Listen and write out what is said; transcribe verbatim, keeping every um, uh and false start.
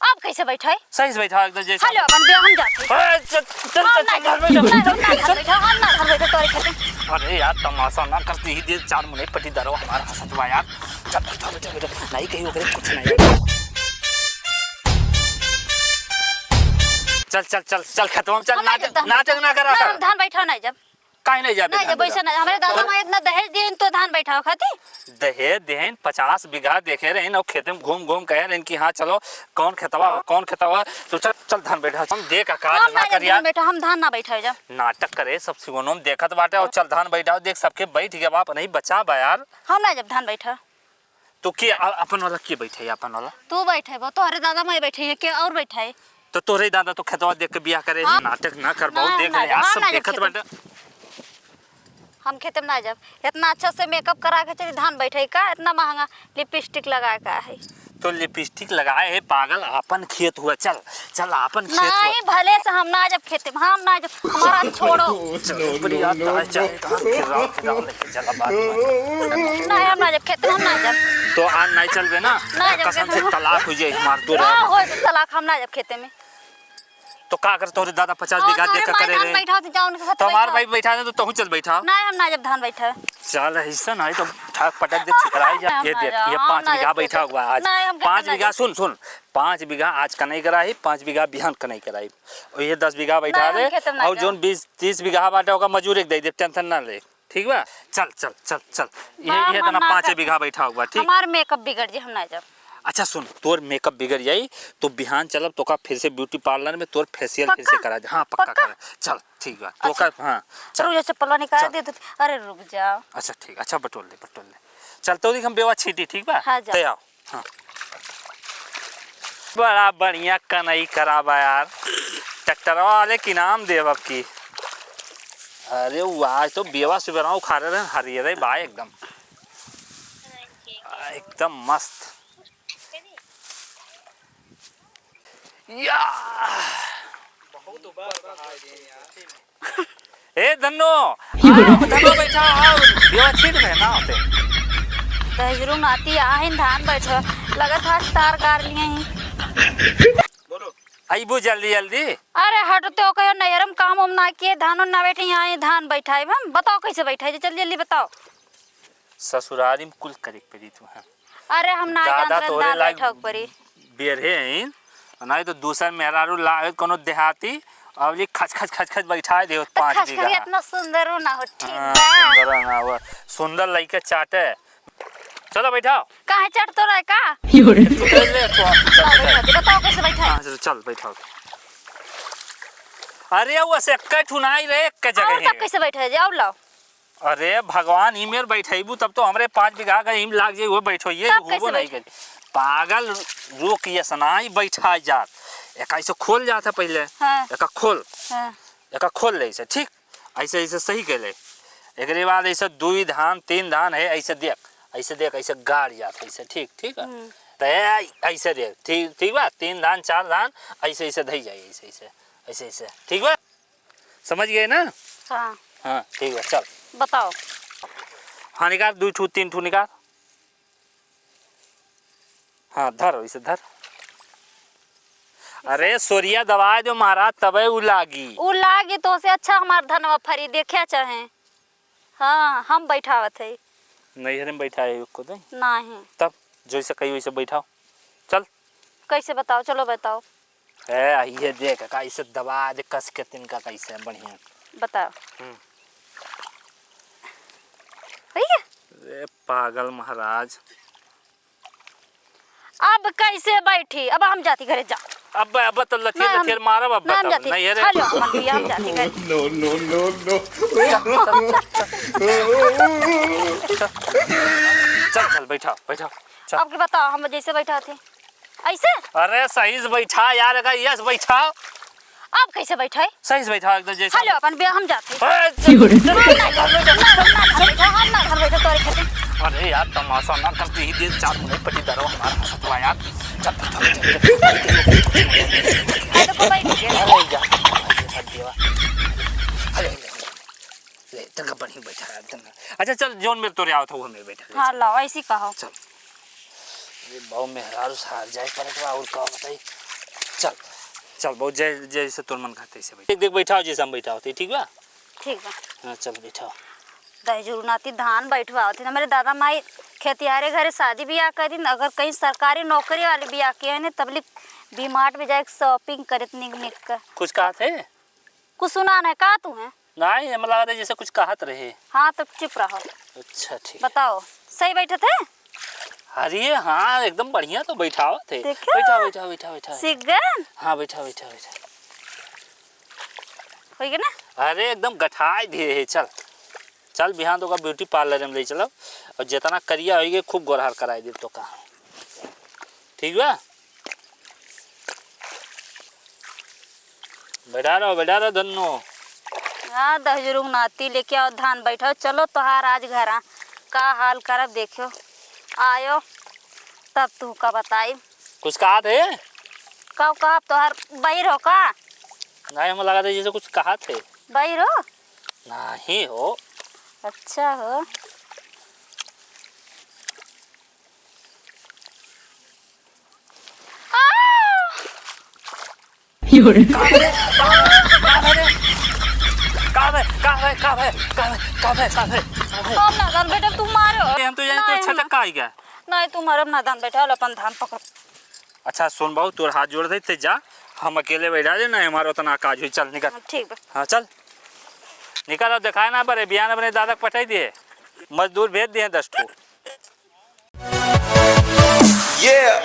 अब कैसे बैठे? सही से बैठा एकदम जैसे। हेलो, अपन बे हम जाते। ए, चल, चल, हम चल, ना चल, घर में जाते। चल, ना, चल, ना, चल। बैठा, हम ना घर बैठे तोरे खेते। अरे यार, तमाशा ना करती ही दे, चार मुने पटीदारो हमारा हंसत बा यार। चल, बैठा, बैठा, बैठा। नहीं कहीं ओकरे कुछ नहीं। चल, चल, चल, चल, खेतवा में चल, हम ना नाटक, जाते, हम नाटक ना करा ना, कर। हम धान बैठा नहीं जब। काहे नहीं जाबे नहीं धान जब, वैसे बैठावे? नहीं, हमारे दादा माँ इतना दहेज दिए तो धान बैठावे खाती। दहेज देहन, पचास बीघा देखे रहे और खेते में घूम घूम कहे रहे कि हाँ चलो, कौन खेतवा, कौन खेतवा, तो चल, चल धान बैठा, हम देख का हम ना ना जब करिया। धान बैठा, हम धान ना बैठावे जब। नाटक करे, सब सिवनो में देखत बाटे और चल धान बैठाओ, देख सबके बैठ गया बाप, नहीं बचा बा यार। हम ना जब धान बैठा। तो के अ-, अपन वाला के बैठे है, अपन वाला? तू बैठे बा, तोहरे दादा माई बैठे है, के और बैठे है? तो तोहरे दादा तो खेतवा देख के बियाह करे है। हाँ। नाटक ना कर, बहुत ना, देख ना, ले, आज हम सब ना जब देखत खेते। बाटे। हम खेते में ना जब। इतना अच्छा से मेकअप करा के चली धान बैठे का, इतना महंगा लिपस्टिक लगा के है। तो लिपस्टिक लगाए है पागल, अपन खेत हुआ, चल। चल, आपन खेत नहीं, में। भले से हम ना जब खेते में, हम ना जब, हमारा छोड़ो। चल, ऊपरी यार, तार चाहे, तार फिर रात के डाल लेके चला बात में। नहीं, हम ना जब खेते में, हम ना जब। तो आज नहीं चलबे ना, ना जब कसम खेते से में। तलाक हो जाए हमार, दूर ना रहे। हो तलाक, हम ना जब खेते में। तो का कर, तोरे दादा पचास और बीघा तोरे देख के माई करे धान रहे। बैठा होती, जाओ उनके साथ तो हमार बैठा। भाई बैठा दे, तो तहूँ चल बैठा। नहीं, हम ना जब धान बैठा। चल, ऐसा नहीं तो ठाक पटक दे, छितराई जा। हम ये ना देख, जाओ, ये हम पाँच ना जब बीघा खेते बैठा में। हुआ आज। नहीं, हम खेते पाँच में ना बीघा, जाब। सुन, सुन, पाँच बीघा आज कनई कराई, पाँच बीघा बिहान कनई कराई। और ये दस बीघा बैठा नहीं, हम दे, खेते में ना और जाब। जौन बीस तीस बीघा बाटे, ओका मजूर एक दे दे, टेंशन ना ले। ठीक बा? चल, चल, चल, चल। ये, ना, ये हम इतना ना पाँचे जाब। बीघा बैठा हुआ, ठीक? हमार मेकअप बिगड़ जाई, हम ना जाब। अच्छा सुन, तोर मेकअप बिगड़ जाई, तो बिहान चलब, तोका फिर से ब्यूटी पार्लर में तोर फेशियल फिर से पक्का? करा दे। हाँ, पक्का पक्का? करा। चल, ठीक बा। अच्छा। तोका, हाँ, चल। रुक जा, चप्पलवा निकाल चल। दे तो। अरे रुक जा। अच्छा, ठीक, अच्छा, बटोर ले, बटोर ले। चल, तो देख, हम बेवा छीटी, ठीक बा? हाँ, जा। ते आओ। हाँ। बड़ा बढ़िया कनई कराबा यार, ट्रैक्टरवा वाले के इनाम देब अब की। अरे वो आज तो बेवा सुबेरा उखाड़े रहे, हरियरे बा एकदम, एकदम मस्त। या। ए धन्नो, आओ, धन्नो बैठा, आओ, बेवा छीट में ना होते। दहिजरू नाती आहिन धान बैठा, लगत है तार गार लिए ही। बोलो। अइबू जल्दी जल्दी। अरे हट तो कहो नैहरम काम उम ना किए, धान उन ना बैठे, यहाँ ये धान बैठाए हम, बताओ कैसे बैठाए, जल्दी जल्दी बताओ। ससुरारी में कुल करे के पड़ी तू, हाँ। अरे हम ना दादा जानत रहे, तोहरे ना लायक बैठक परी। बेरहे हईन, नहीं तो दूसर मेहरारू ला कोनो देहाती, अबली खच खच खच खच बैठाए देहो तो पाँच खच खच बीघा। इतना सुंदर हो ना हो, ठीक हाँ, बा। सुंदर ना हो, सुंदर लइके चाटे। चलो बैठाओ। काहे चढ़ तो रहे का? यो रे। तू चल ले, तू हम चल ला बैठा। बैठा दे, बताओ कैसे बैठा है? हाँ, चल, चल बैठाओ। अरे वो से एक ठुनाई रे, एक जगह और है। तब कैसे बैठा है? जाओ लाओ। अरे भगवान, ई मेर बैठैबू तब तो हमरे पाँच बीघा का ईम लाग जाई, वो बैठो, ये तब कैसे होबो नहीं बैठे? करी। पागल, रुक, ये सनाई बैठा जात। एका ऐसे खोल जात है पहले। हाँ। एका खोल। हाँ। एका खोल ले ऐसे, ठीक? ऐसे, ऐसे सही के ले। एकरे बाद ऐसे दुई धान, तीन धान है, ऐसे देख, ऐसे देख, ऐसे गाड़ जात, ऐसे, ठीक, ठीक है? हम्म। तो ऐ-, ऐसे देख, ठीक, ठीक बा? तीन धान, चार धान, ऐसे, ऐसे धई जाई, ऐसे, ऐसे, ऐसे, ऐसे, ठीक बा? समझ गए ना? हाँ। हाँ, ठीक बा, चल। बताओ। हाँ, निकाल, दुई ठू, तीन ठू निकाल। हाँ, धर, इसे धर। अरे, सोरिया दबा दो महाराज, तबे उ लागी। उ लागी तो से अच्छा हमार धनवा फरी, देखे चाहे। हाँ, हम बैठावत है। नैहरे में बैठाए हो खुद ही? नहीं। तब जैसे कही वैसे बैठाओ। चल। कैसे बताओ? चलो बताओ। ए, ये देख, का इसे दबा दे कस के तिनका कैसे बढ़िया। बताओ। हम्म। भैया। ए, पागल महाराज। अब कैसे बैठी? अब हम जाती घरे, जा। अब, अब तो लथियर, नहीं, हम, लथियर मारब, अब नहीं, हम बताओ। जाती। नहीं, अरे। खा लो अपन भैया, हम जाती घरे। No, no, no, no। चल, चल, चल, बैठा, बैठा। चल। अब के बताओ, हम जैसे बैठा थे, ऐसे? अरे, सही से बैठा यार, अगर यस बैठा। अब कैसे बैठा है? सही से बैठा एकदम जैसे। हेलो, अपन बे हम जाते। ए, चल। ना, ना, ना, ना, ना, घर बैठा, हम ना घर बैठा, तोरे खातिर। अरे यार, तमाशा ना करती ही दे, चार मुने पटीदारो हमारा हंसत बा यार। चल, चल, चल, चल। ए, तो को बैठ गया। अरे यार, अरे यार, देवा। अरे, अरे, अरे। ले, तनका बढ़िया बैठा है, तनका। अच्छा, चल, जौन मेर तोरे आवत हो, वो मेर बैठा ले, हाँ, चल। लाओ, ऐसी कहो। चल। ये बहु मेहरारू से हार जाए पड़त बा, और का बताई? चल, चल बहू, जै-, जैसे तोर मन कहते, ऐसे बैठ। देख, देख, बैठाओ, जैसे हम बैठाओ थे, ठीक बा? ठीक बा। हाँ, चल, बैठाओ। दहिजरू नाती धान बैठवावत है। हमरे दादा माई खेतियारे घरे शादी बियाह करिन, अगर कहीं सरकारी नौकरी वाली बियाह किहे न, तबली V-Mart में जाके shopping करित निक निक का। कुछ कहत है? कुछ सुना नहीं, का तू है? नहीं, हमें लगा था जैसे कुछ कहत रहे। हाँ, तो चुप रहो। अच्छा, ठीक। बताओ, सही बैठत है? अरे हाँ, एकदम बढ़िया तो बैठावत है। देखो। बैठा, बैठा, बैठा, बैठा। सीख गए? हाँ, बैठा, बैठा, बैठा। होई गए ना? अरे एकदम गठाई दिए है। चल, चल बिहान तोका beauty parlour में ले चलब और जितना करिया होई गए खूब गोरहर कराई देब तोका। ठीक बा? बैठा रहो, बैठा रहो धन्नो। हाँ, दहिजरू नाती लेके आओ धान बैठाओ। चलो तोहार आज घरा का हाल करब देखियो। आयो तब तू का बताई। कुछ कहत है? का कहब, तोहार बहिर हो का? नहीं, हमें लगा था जैसे कुछ कहत है। बहिर हो? नहीं हो। अच्छा हो। आ! का बे? का बे? का बे? का बे? का बे? हम ना जान बेटा, तू मारो। हम तो जाने तो नहीं, छटक हम का आई क्या? नहीं, तू मारो, हम ना जान बेटा, अपन धान पकड़। अच्छा सुन बहू, तोर हाथ जोड़ दे, ते जा, हम अकेले बैठा दे ना, हमारा उतना काज हुई। चल निकल। हाँ, ठीक बा। हाँ चल निकल, अब दिखाए ना पड़े, बिहान अपने दादा के पठाई दिए, मजदूर भेज दिए दस ठो। Yeah.